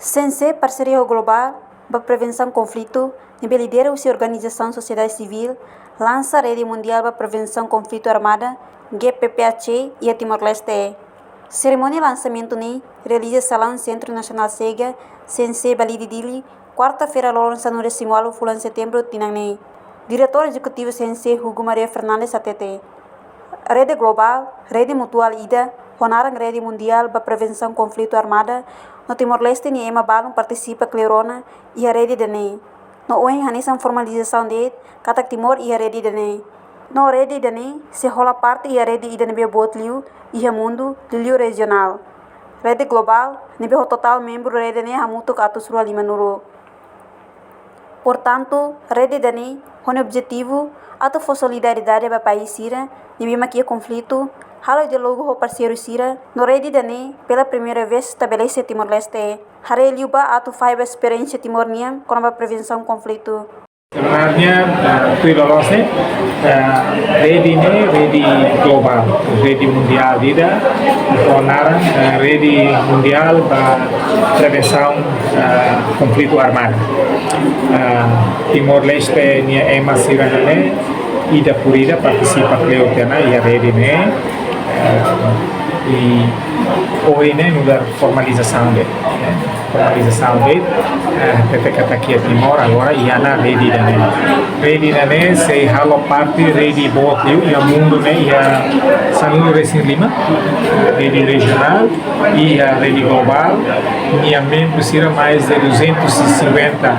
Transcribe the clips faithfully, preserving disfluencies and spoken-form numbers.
CNC, parseria ho Global ba Prevensaun Konflitu, ne'ebé lidera husi organizasaun sosiedade sivíl, lansa Rede Mundiál ba Prevensaun Konflitu Armada, G P P A C, iha Timor-Leste. Serimónia lansamentu ne'e realiza iha salaun Sentru Nasionál SEGA, CNC, Balide, Dili, kuarta-feira, loron sanulu-resin-ualu fulan Setembru tinan ne'e. Diretór Ezekutivu CNC, Hugo Maria Fernandes, hatete, Rede Global, rede mutuál ida ho naran Rede Mundiál ba Prevensaun Konflitu Armada, no Timor-Leste nia ema balun partisipa kleur ona iha rede ida-ne'e. No ohin hanesan formalizasaun de'it katak Timor iha rede ida-ne'e. No rede ida-ne'e sei hola parte iha rede ida ne'ebé boot liu iha mundu, liuliu rejionál. Rede Global, ne'ebé ho totál membru rede ne'e hamutuk atus rua limanulu. Portantu, rede ida-ne'e ho nia objetivu atu fó solidariedade ba país sira ne'ebé mak iha konflitu, halo diálogu ho parseiru sira, no rede ida-ne'e pela primeira vez estabelese Timor-Leste. Haree liu ba atu fahe ba esperiénsia Timor nian kona-ba prevensaun konflitu. Sebenarnya, eh, tuir loloos ne'e, eh, rede ne'e rede globál, rede mundiál ida, ho naran, eh, Rede Mundiál ba Prevensaun, eh, Konflitu Armadu. Eh, Timor-Leste nia ema sira ne'e ida por ida partisipa kleur tiha ona iha rede ne'e, eh, i ohin ne'e nu'udar formalizasaun de'it, eh, formalizasaun de'it, eh, hatete katak iha Timor agora iha ona rede ida-ne'e. Rede ida-ne'e sei halo parte rede boot liu iha mundu ne'e iha sanulu-resin-lima, eh, rede rejionál, iha rede globál, nia membru sira mais de duzentos e cinquenta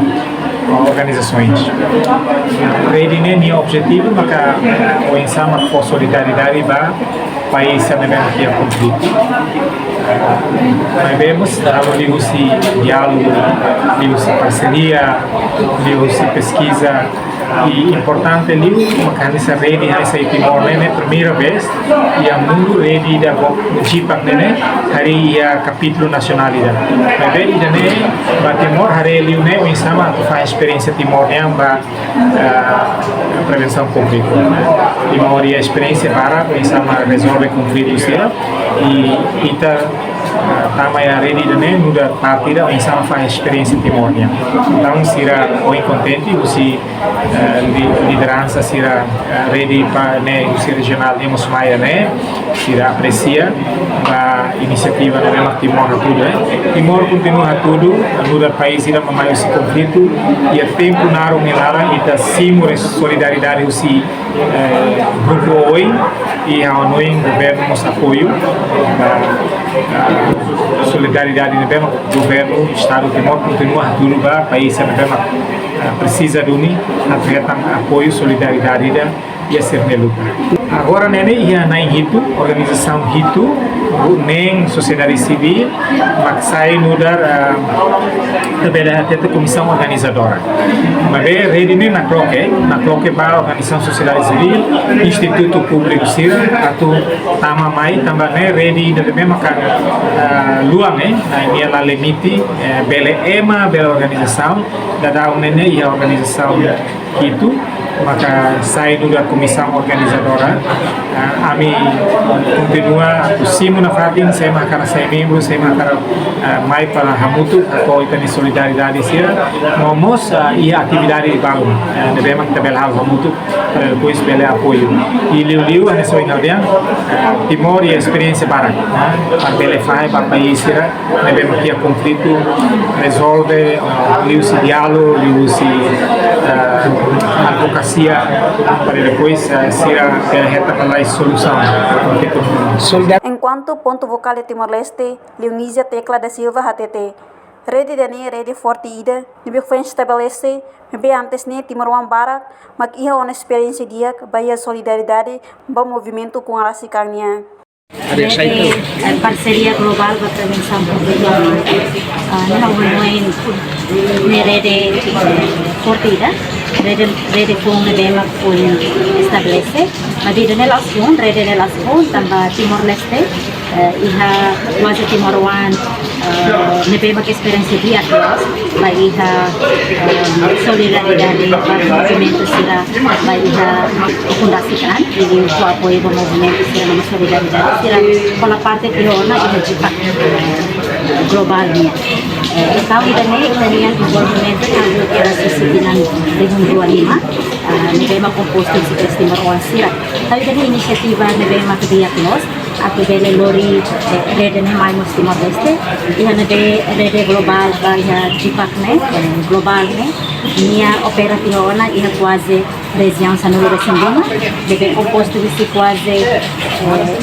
organizações. Rede ne'e nia objetivu maka oinsá mak fó solidariedade ba país sira ne'ebé mak iha konflitu. Maibé mós halo liuhusi diálogu, liuhusi parseria, liuhusi peskiza, i importante liu, mak hanesan rede hanesan iha Timor ne'e, ne'e primeira vez iha mundu rede ida boot, GPAC ne'e, ne'e harii iha kapítulu nasionál ida. Maibé ida-ne'e ba Timor haree liu ne'e oinsá mak atu fahe esperiénsia Timor nian ba, eh, prevensaun konflitu. Timor iha esperiénsia barak oinsá mak rezolve konflitu sira, i ita, eh, tama iha rede ida-ne'e nu'udar parte ida oinsá mak fahe esperiénsia Timor nian. Entaun sira ohin kontente husi, eh, li-, lideransa sira, eh, rede ba ne'e husi rejionál ne'e mós mai iha ne'e, sira apresia ba inisiativa ne'ebé mak Timor hatudu, eh. Timor kontinua hatudu, nu'udar país ida mak mai husi konflitu, iha tempu naruk nia laran ita simu solidariedade husi, eh, grupu oin, i ha'u hanoin governu mós apoiu, ba, ah, solidariedade ne'ebé mak governu, Estadu Timor kontinua hatudu ba país ne'ebé mak, ah, presiza duni, atu hetan apoiu solidariedade ida iha sira-nia luta. Agora ne'e ne'e iha na'in hitu, organizasaun hitu, neen sosiedade sivíl, mak sai nu'udar, ah, ita bele hatete komisaun organizadora. Maibé rede ne'e nakloke, nakloke ba organizasaun sosiedade sivíl, institutu públiku sira, atu tama mai, tanba ne'e rede ida ne'ebé maka, ah, luan, eh, ah, nia la limite, eh, bele ema, bele organizasaun, daudaun ne'e ne'e iha organizasaun hitu, maka sai nu'udar komisaun organizadora. Ah, ami kontinua atu simu nafatin, sé mak hakarak sai membru, sé mak hakarak, ah, mai para hamutuk, atu ita-nia solidariedade sira, no mós, ah, iha atividade balun, ah, ne'ebé mak ita bele halo hamutuk, para depois bele apoiu. I liuliu, hanesan ohin ha'u dehan, ah, Timor iha esperiénsia barak, ah, para bele fahe ba país sira ne'ebé mak iha konflitu, rezolve, ah, liuhusi diálogu, liuhusi, ah, advokasia, para depois, ah, sira bele hetan lalais solusaun konflitu. Enkuantu pontu fokál iha Timor-Leste, Leonisia Tecla da Silva hatete, rede ida-ne'e rede forte ida ne'ebé foin estabelese, maibé antes ne'e timoroan barak mak iha ona esperiénsia di'ak ba iha solidariedade ba movimentu ukun rasik an nian. Rede, eh, parseria globál ba prevensaun konflitu armadu. Ah, ne'e ha'u hanoin ne'e rede forte ida, rede, rede foun ne'ebé mak foin estabelese. Maibé ida-ne'e la'ós foun, rede ne'e la'ós foun, tanba Timor-Leste, eh, iha kuaze timoroan, eh, ne'ebé mak esperiénsia di'ak loos, ba iha, eh, solidariedade ba movimentu sira, ba iha ukun rasik an, i fó apoiu ba movimentu sira no mós solidariedade sira, hola parte tiha ona iha GPAC, eh, globál nian. Entaun, ida-ne'e ita-nia envolvimentu tanba ita husi tinan rihun rua lima, ah, ne'ebé mak kompostu husi Timoroan sira. Entaun, ida-ne'e inisiativa ne'ebé mak di'ak loos, atu bele lori, eh, rede ne'e mai mós Timor-Leste. Iha ne'ebé rede globál ba iha GPAC ne'e, eh, globál ne'e, nia opera tiha ona iha kuaze rejiaun sanulu-resin-lima, ne'ebé kompostu husi kuaze, eh,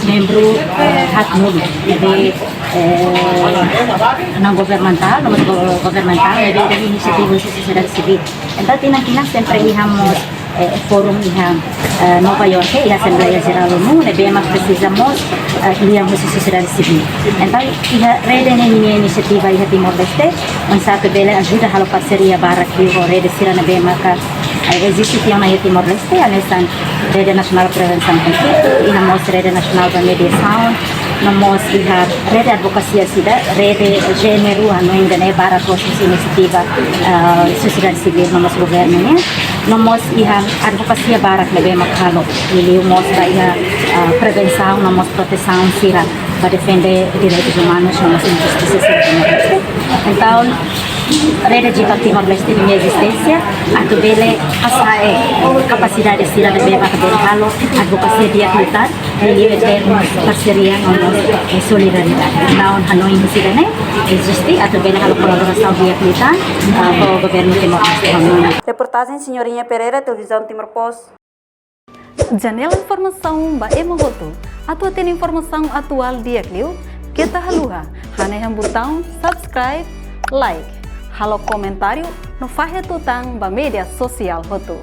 membru, eh, haatnulu, ne'ebé, eh, non-governamentál, no mós go-, governamentál, ne'ebé iha inisiativa husi sosiedade sivíl. Entaun, tinan-tinan sempre iha mós, eh, fórum iha, eh, Nova York, iha Asembleia Jerál ONU, ne'ebé mak presiza mós, eh, lian husi sosiedade sivíl. Entaun, iha rede ne'e nia inisiativa iha Timor-Leste, oinsá atu bele ajuda halo parseria barak liu ho rede sira ne'ebé maka, eh, eziste tiha ona iha Timor-Leste, hanesan Rede Nasionál Prevensaun Konflitu, iha mós Rede Nasionál ba Mediasaun, no mós iha rede advokasia sira, rede jéneru, hanoin ida-ne'e barak husi inisiativa, eh, sosiedade sivíl no mós governu nian, no mós iha advokasia barak ne'ebé mak halo, liuliu mós ba iha, eh, prevensaun no mós protesaun sira ba defende direitus umanus no mós injustisa sira iha Timor-Leste. Entaun, rede GPAC Timor-Leste nia ezisténsia atu bele hasa'e kapasidade sira ne'ebé mak bele halo advokasia di'ak liután, liuliu iha termus parseria no mós, eh, solidariedade. Entaun, hanoin husi ida-ne'e eziste atu bele halo kolaborasaun di'ak liután, ah, ho governu Timor-Leste. Reportajen Senhorinha Pereira, Televizaun Timor Post. Janela informasaun ba ema hotu. Atu hatene informasaun atuál di'ak liu, keta haluha hanehan butaun subscribe, like, halo komentáriu no fahe tutan ba média sosiál hotu.